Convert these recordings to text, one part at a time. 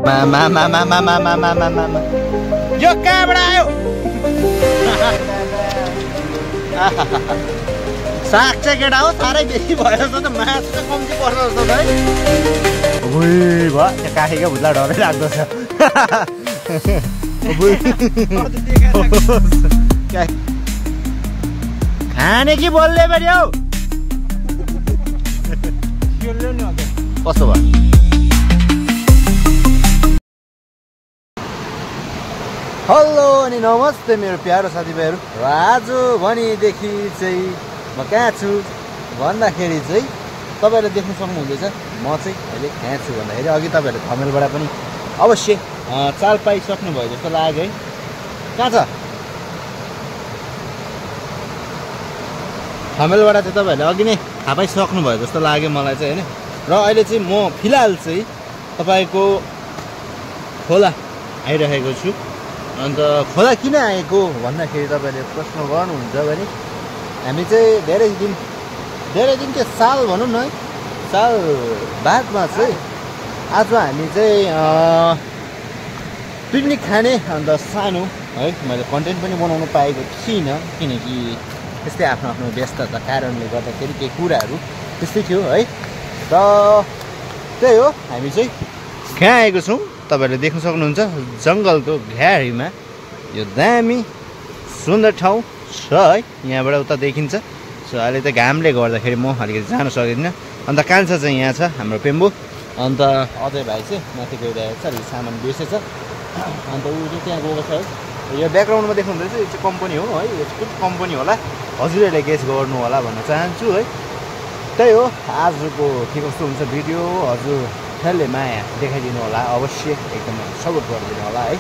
यो कहाँबाट आयो? साग चाहिँ केटा हो साह्रै बेसी भयो जस्तो त मासु चाहिँ कम्ती पर्छ जस्तो छ है। भयो त्यो काखीको भुत्ला डरै लाग्दो छ। खाने कि बोल्ने पनि हौ कस्तो भयो? हेलो अनि नमस्ते मेरो प्यारो साथीभाइहरू। र आज भनिदेखि चाहिँ म कहाँ छु भन्दाखेरि चाहिँ तपाईँहरूले देख्न सक्नुहुँदैछ म चाहिँ अहिले कहाँ छु भन्दाखेरि अघि तपाईँहरूले थमेलबाट पनि अवश्य चाल पाइसक्नु भयो जस्तो लाग्यो है। कहाँ छ थमेलबाट चाहिँ तपाईँहरूले अघि नै थाहा पाइसक्नु भयो जस्तो लाग्यो मलाई चाहिँ होइन। र अहिले चाहिँ म फिलहाल चाहिँ तपाईँको खोला आइरहेको छु। अन्त खोला किन आएको भन्दाखेरि तपाईँले प्रश्न गर्नुहुन्छ भने हामी चाहिँ धेरै दिन के साल भनौँ न साल बादमा चाहिँ आज हामी चाहिँ पिकनिक खाने अन्त सानो है मैले कन्टेन्ट पनि बनाउनु पाएको थिइनँ किनकि त्यस्तै आफ्नो आफ्नो व्यस्तता कारणले गर्दाखेरि केही कुराहरू त्यस्तै थियो है। र त्यही हो हामी चाहिँ कहाँ आएको छौँ तपाईँहरूले देख्न सक्नुहुन्छ जङ्गलको घ्यारीमा यो दामी सुन्दर ठाउँ छ है। यहाँबाट उता देखिन्छ। सो अहिले त घामले गर्दाखेरि म अलिकति जान सकिदिनँ। अन्त कान्छा चाहिँ यहाँ छ हाम्रो पेम्बो। अन्त अजय भाइ चाहिँ माथि गइरहेको छ अलिक सामान बेचेछ। अन्त ऊ चाहिँ त्यहाँ गएको छ है। यो ब्याकग्राउन्डमा देख्नुहुँदैछ यो चाहिँ कम्पनी हो है। यो चाहिँ कुन कम्पनी होला हजुरहरूले गेस गर्नु होला भन्न चाहन्छु है। त्यही हो आजको के कस्तो हुन्छ भिडियो हजुरहरूले माया देखाइदिनु होला अवश्य एकदम सपोर्ट गरिदिनु होला है।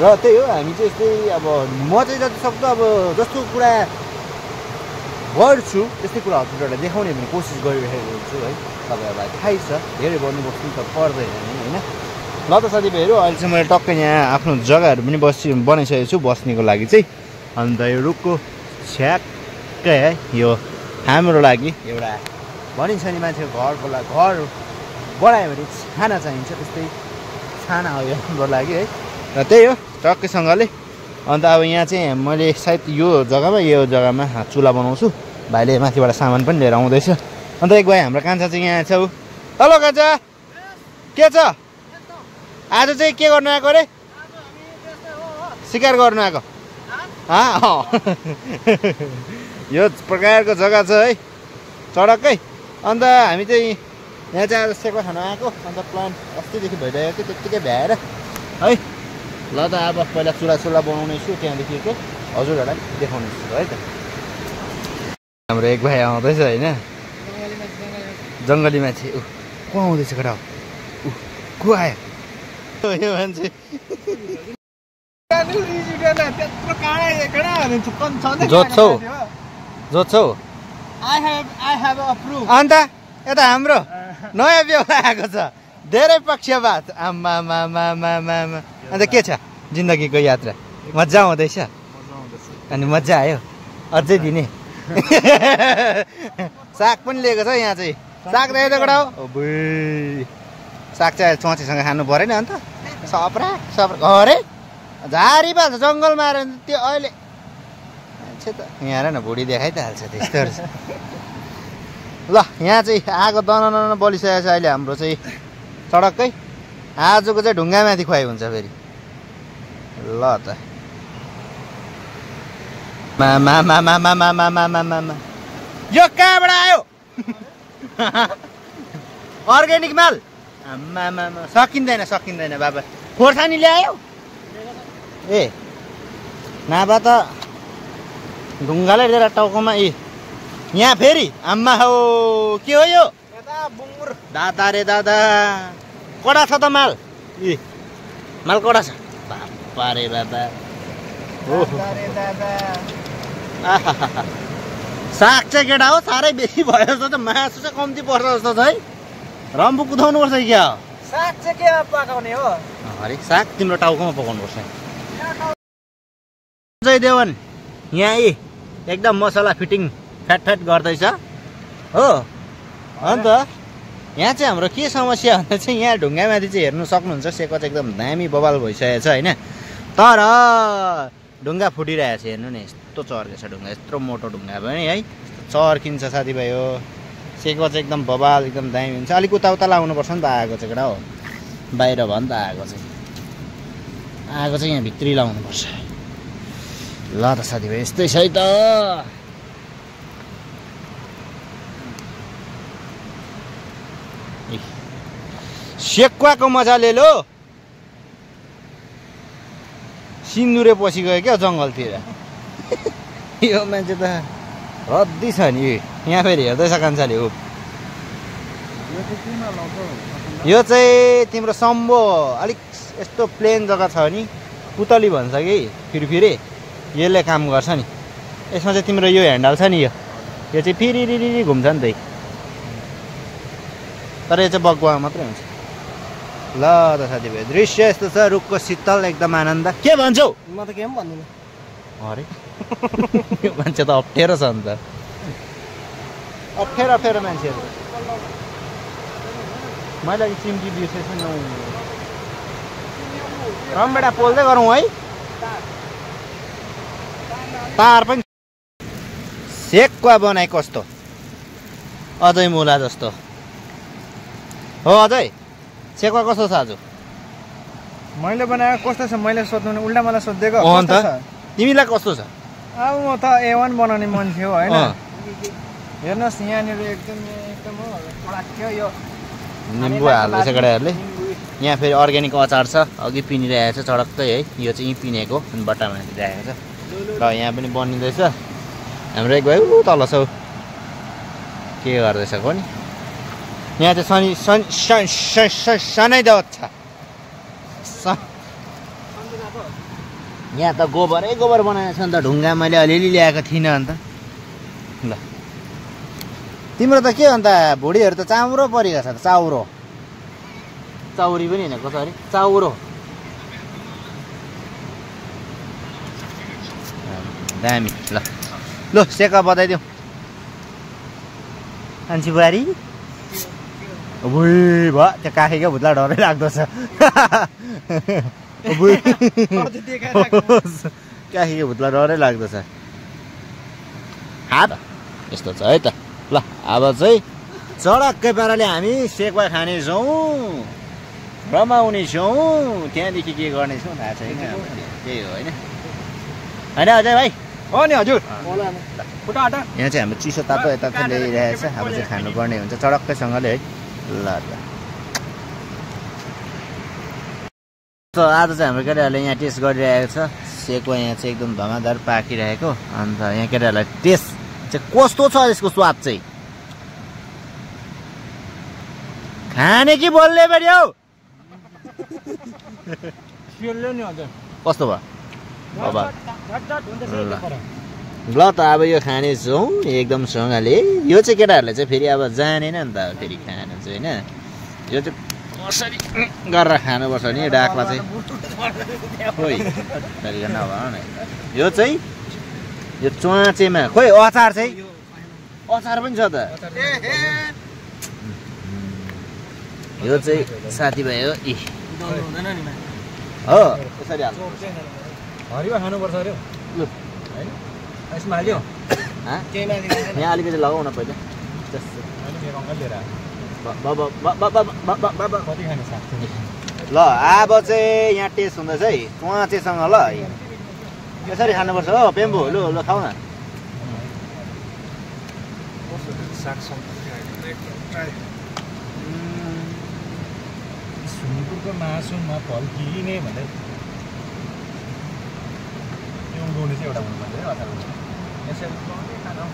र त्यही हो हामी चाहिँ यस्तै अब म चाहिँ जति सक्दो अब जस्तो कुरा गर्छु त्यस्तै कुरा हजुरहरूलाई देखाउने पनि कोसिस गरिरहेको हुन्छु है। तपाईँहरूलाई थाहै छ धेरै बन्नुपर्छ त पर्दैन नि होइन। ल त साथीभाइहरू अहिले चाहिँ मैले टक्कै यहाँ आफ्नो जग्गाहरू पनि बनाइसकेको छु बस्नेको लागि चाहिँ। अन्त यो रुखको छ्याक्कै है यो हाम्रो लागि एउटा भनिन्छ नि मान्छेको घरको लागि घर बढायो भने छाना चाहिन्छ त्यस्तै छाना हो यो हाम्रो लागि है। र त्यही हो टक्कैसँगले। अन्त अब यहाँ चाहिँ मैले सायद यो जग्गामा चुला बनाउँछु। भाइले माथिबाट सामान पनि लिएर आउँदैछ। अन्त एक भाइ हाम्रो कान्छा चाहिँ यहाँ छ। हेलो कान्छा के छ आज चाहिँ के गर्नु आएको अरे? शिकार गर्नु आएको यो प्रकारको जग्गा छ है सडककै। अन्त हामी चाहिँ यहाँ चाहिँ आज सेवा खान आएको। अन्त प्लान अस्तिदेखि भइरहेको थियो त्यत्तिकै भ्याएर है। ल त अब पहिला चुला बनाउनेछु त्यहाँदेखिको हजुरहरूलाई देखाउनेछु है त। हाम्रो एक भाइ आउँदैछ होइन जङ्गली मान्छे। को आउँदैछ केटा को आयो यो मान्छे? जोत्छौ अन्त यता हाम्रो नयाँ बेहुला आएको छ धेरै पक्षपात आम्मा। अन्त के छ जिन्दगीको यात्रा मजा आउँदैछ? अनि मजा आयो अझै दिने साग पनि लिएको छ यहाँ चाहिँ। साग दिएको त कडा हो साग चाहिँ चोचीसँग खानु पऱ्यो नि। अन्त सप्रा अरे झारी पाल्छ जङ्गलमा आएर त्यो अहिले मान्छे त यहाँ हेर न भुडी देखाइ त हाल्छ त्यस्तोहरू छ। ल यहाँ चाहिँ आगो दन बलिसकेको छ अहिले हाम्रो चाहिँ सडककै। आजको चाहिँ ढुङ्गामाथि खुवाइ हुन्छ फेरि। ल त यो कहाँबाट आयो? अर्ग्यानिक माल सकिँदैन बाबा। खोर्सानी ल्यायो ए नभए त ढुङ्गालाई लिएर टाउकोमा यहाँ फेरि आम्मा हो के हो यो? दादा रे दादा कडा छ त माल माल कडा छ बाबा रे बाबा। साग चाहिँ केटा हो साह्रै बेसी भयो जस्तो त मासु चाहिँ कम्ती पर्छ जस्तो छ है। रम्बु कुदाउनु पर्छ क्या साग चाहिँ के पकाउने हो? अरे साग तिम्रो टाउकोमा पकाउनु पर्छ। जय देवन यहाँ एकदम मसला फिटिङ फ्याट गर्दैछ हो। अन्त यहाँ चाहिँ हाम्रो के समस्या भन्दा चाहिँ यहाँ ढुङ्गामाथि चाहिँ हेर्नु सक्नुहुन्छ सेक्वा चाहिँ एकदम दामी बबाल भइसकेको छ होइन। तर ढुङ्गा फुटिरहेको छ हेर्नु नि, यस्तो चर्केछ ढुङ्गा, यत्रो मोटो ढुङ्गा पनि है चर्किन्छ साथीभाइ हो। सेक्वा चाहिँ एकदम बबाल एकदम दामी हुन्छ। अलिक उता लाउनुपर्छ नि त आगो चाहिँ केटा हो, बाहिर भयो नि त आगो चाहिँ यहाँ भित्री लाउनुपर्छ। ल त साथीभाइ यस्तै छ है त। सेक्वाको मजा ले लो। सिन्दुरे पछि गयो क्या जङ्गलतिर। यो मान्छे त रद्दी छ नि। यहाँ फेरि हेर्दैछ कान्छाले हो। यो चाहिँ तिम्रो सम्बो अलिक यस्तो प्लेन जग्गा छ नि, पुतली भन्छ कि फिरफिरे, यसले काम गर्छ नि। यसमा चाहिँ तिम्रो यो ह्यान्डल छ नि, यो चाहिँ फिरिरिरी घुम्छ नि त। तर यो चाहिँ बगुवा मात्रै हुन्छ। ल त साथीभाइ दृश्य यस्तो छ, रुखको शीतल एकदम आनन्द। के भन्छौ? म त के पनि भन्दिनँ। अरे यो मान्छे त अप्ठ्यारो छ नि त, अप्ठ्यारो मान्छेहरू। मैले अघि चिम्टी बिर्सेछु न, रमभेडा पोल्दै गरौँ है। तार पनि सेक्वा बनाए कस्तो अझै मुला जस्तो हो। अझै सेक्वा कस्तो छ आज? मैले बनाएको कस्तो छ मैले सोध्नु उल्टा मलाई सोधिदिएको। अन्त तिमीलाई कस्तो छ? अब म त A1 बनाउने मान्छे हो होइन। हेर्नुहोस् यहाँनिर एकदम हो पडाक्यो। यो निम्बु हाल्दैछ केटाहरूले। यहाँ फेरि अर्ग्यानिक अचार छ, अघि पिनिरहेको छ चडक्कै है। यो चाहिँ यहीँ पिनेको अनि बट्टामा दिइरहेको छ। र यहाँ पनि बनिँदैछ। हाम्रो एक भाइ ऊ तल छ, के गर्दैछ कोनि। यहाँ चाहिँ सनै दौत छ। यहाँ त गोबर बनाएको छ नि त। ढुङ्गा मैले अलिअलि ल्याएको थिइनँ अन्त। ल तिम्रो त के अन्त भुँडीहरू त चाउरो परिएको छ त। चाउरी पनि होइन कसरी चाउरो। दामी। ल सेक्वा बताइदिउँ मान्छे बुहारी। भुइ भयो त्यो काखीको भुत्ला डरै लाग्दो छ। काखीको भुत्ला डरै लाग्दो छ। हात यस्तो छ है त। ल अब चाहिँ चडक्कै पाराले हामी सेक्वा खानेछौँ, रमाउनेछौँ। त्यहाँदेखि के गर्नेछौँ थाहा छैन, त्यही हो होइन होइन अजय भाइ? हो नि हजुर। यहाँ चाहिँ हाम्रो चिसो तातो यता ल्याइरहेछ। अब चाहिँ खानुपर्ने हुन्छ चडक्कैसँगले है। ल त आज चाहिँ हाम्रो केटाहरूले यहाँ टेस्ट गरिरहेको छ सेक्वा। यहाँ चाहिँ एकदम धमाधर पाकिरहेको। अन्त यहाँ केटाहरूलाई टेस्ट चाहिँ कस्तो छ यसको स्वाद चाहिँ खाने कि बोल्ने पनि हौ? कस्तो भयो? ल त अब यो खानेछौँ एकदम सँगले। यो चाहिँ केटाहरूले चाहिँ फेरि अब जानेन नि त फेरि खानु चाहिँ होइन। यो चाहिँ कसरी गरेर खानुपर्छ नि डाक्ला चाहिँ खोइ तरिका नभए न। यो चाहिँ यो च्वाचेमा खोइ अचार चाहिँ अचार पनि छ त। यो चाहिँ साथीभाइ हो इ हो यसरी हाल्नु हरियो खानुपर्छ अरे लु हैन। यसमा हाल्यो यहाँ अलिकति लगाउ न पहिला। ल अब चाहिँ यहाँ टेस्ट हुँदैछ है च्वाचेसँग। ल यसरी खानुपर्छ हो पेम्बु। लु ल खाऊ न। सुँगुरको मासुमा फल्किने भन्दै त्यो उडाउने चाहिँ एउटा हुनुपर्छ है अचार। यसरी उडाउने खाना हो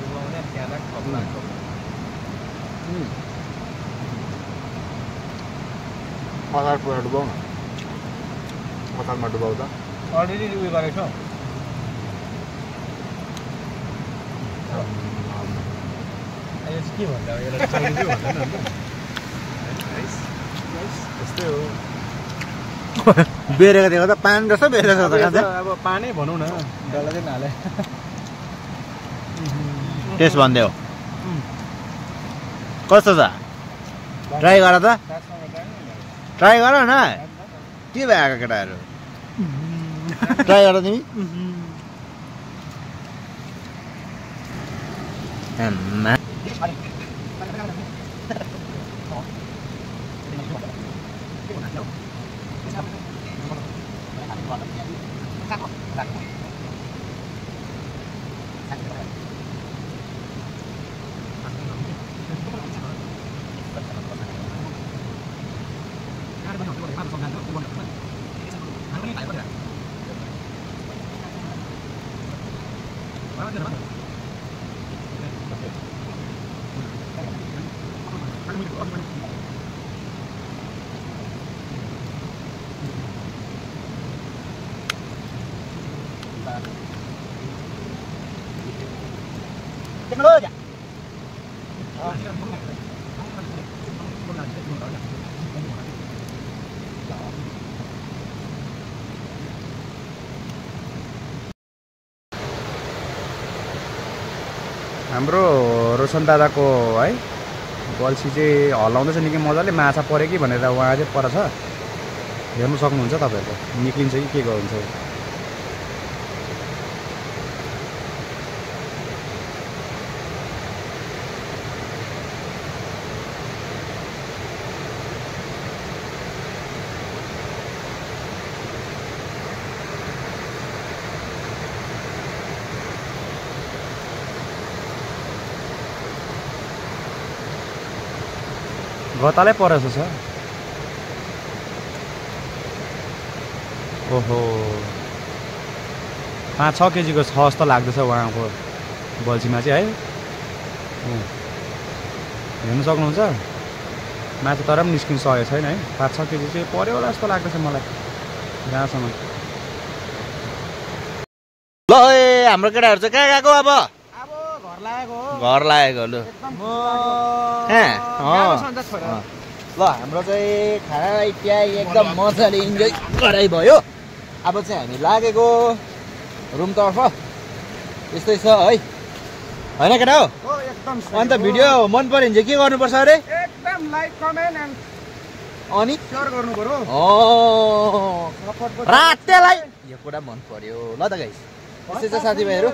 उडाउने त्यहाँ खप्ला अचार पुरा डुबाउ न। अचारमा डुबाउ त अलरेडी उयो गरेको छ। के भन्दा यसलाई चाउरी भन्दैन यस्तै हो। बेरेको दिएको त पान रहेछ बेरेको छ त। अब पानै भनौँ न डल्ला चाहिँ हाले। टेस्ट भन्दै हो कस्तो छ ट्राई गर त ट्राई गर न के भएको केटाहरू ट्राई गर तिमी हाम्रो रोशन दादाको है बल्छी चाहिँ हल्लाउँदैछ निकै मजाले माछा पऱ्यो कि भनेर उहाँ चाहिँ पर छ हेर्नु सक्नुहुन्छ तपाईँहरूले निक्लिन्छ कि के गर्नुहुन्छ गतालै परेछ छ ओहो 5-6 केजीको छ जस्तो लाग्दैछ उहाँको बल्छीमा चाहिँ है हेर्नु सक्नुहुन्छ माछा तर पनि निस्किन सकेको छैन है 5-6 केजी चाहिँ पर्यो होला जस्तो लाग्दैछ मलाई जहाँसम्म ल हाम्रो केटाहरू चाहिँ कहाँ गएको अब घर लागेको लु ल हाम्रो चाहिँ खाना इत्यादि एकदम मजाले इन्जोय गराइ भयो अब चाहिँ हामी लागेको रुमतर्फ यस्तै छ है होइन केटा हो अन्त भिडियो मन पर्यो भने चाहिँ के गर्नुपर्छ अरे एकदम लाइक कमेन्ट एन्ड अनि शेयर गर्नु पर्यो रातेलाई यो कुरा मन पर्यो ल त गाइस यस्तै छ साथीभाइहरू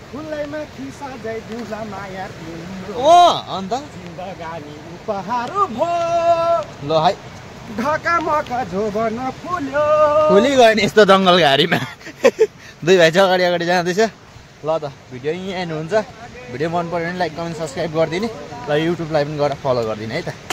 फुलैमा खिसा जै दिउँला माया अन्त जिन्दगानी उपहार भो ल है ढकामका जोबन फुल्यो फुली गयो नि यस्तो जङ्गल घारीमा दुई भाइ चाहिँ अगाडि अगाडि जाँदैछ ल त भिडियो यहीँ एन्ड हुन्छ भिडियो मन पर्यो भने लाइक कमेन्ट सब्सक्राइब गरिदिने र युट्युबलाई पनि गएर फलो गरिदिने है त